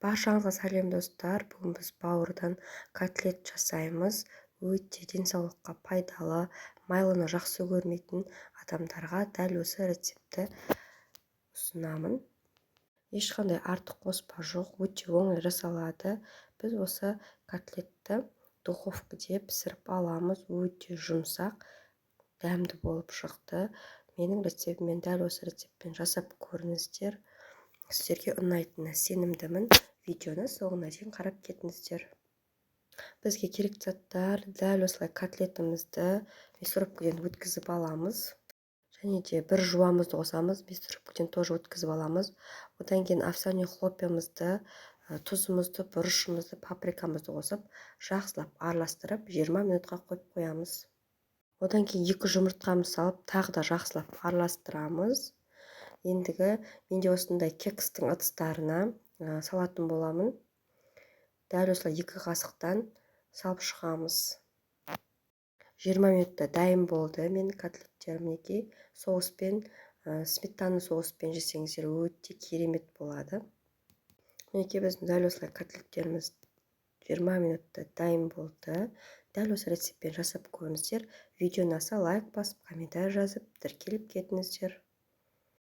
Баршаңызға сәлем, достар! Бүгін біз бауырдан котлет жасаймыз. Өте денсаулыққа пайдалы, майлыны жақсы көрмейтін адамдарға дәл осы рецептті ұсынамын. Ешқандай артық қоспа жоқ, өте оңай жасалады. Біз осы котлетті духовкада пісіріп аламыз. Өте жұмсақ, дәмді болып шықты. Менің рецептіммен, дәл осы рецептпен жасап көріңіздер, сіздерге ұнайтынына сенімдімін. Видеоны соңына дейін қарап кетіңіздер. Бізге керекті заттар: дәл осылай котлетімізді мясорубкадан өткізіп аламыз және де бір жуамызды қосамыз, мясорубкадан тоже өткізіп аламыз. Одан кейін овсяный хлопьямызды, тұзымызды, бұрышымызды, паприкамызды қосып, жақсылап араластырып, 20 минутқа қойып қоямыз. Одан кейін екі жұмыртқамызды салып, тағы да жақсылап араластырамыз. Ендігі менде осындай кекстің ыдыстарына салатын боламын. Дәл осылай екі қасықтан салып шығамыз. 20 минутта дайын болды менің котлеттерім. Мінекей, соуспен, сметана соуспен жесеңіздер, өте керемет болады. Мінекей, біздің дәл осылай котлеттеріміз 20 минутта дайын болды. Дәл осы рецептпен жасап көріңіздер. Видео ұнаса, лайк басып, комментарий жазып, тіркеліп кетіңіздер.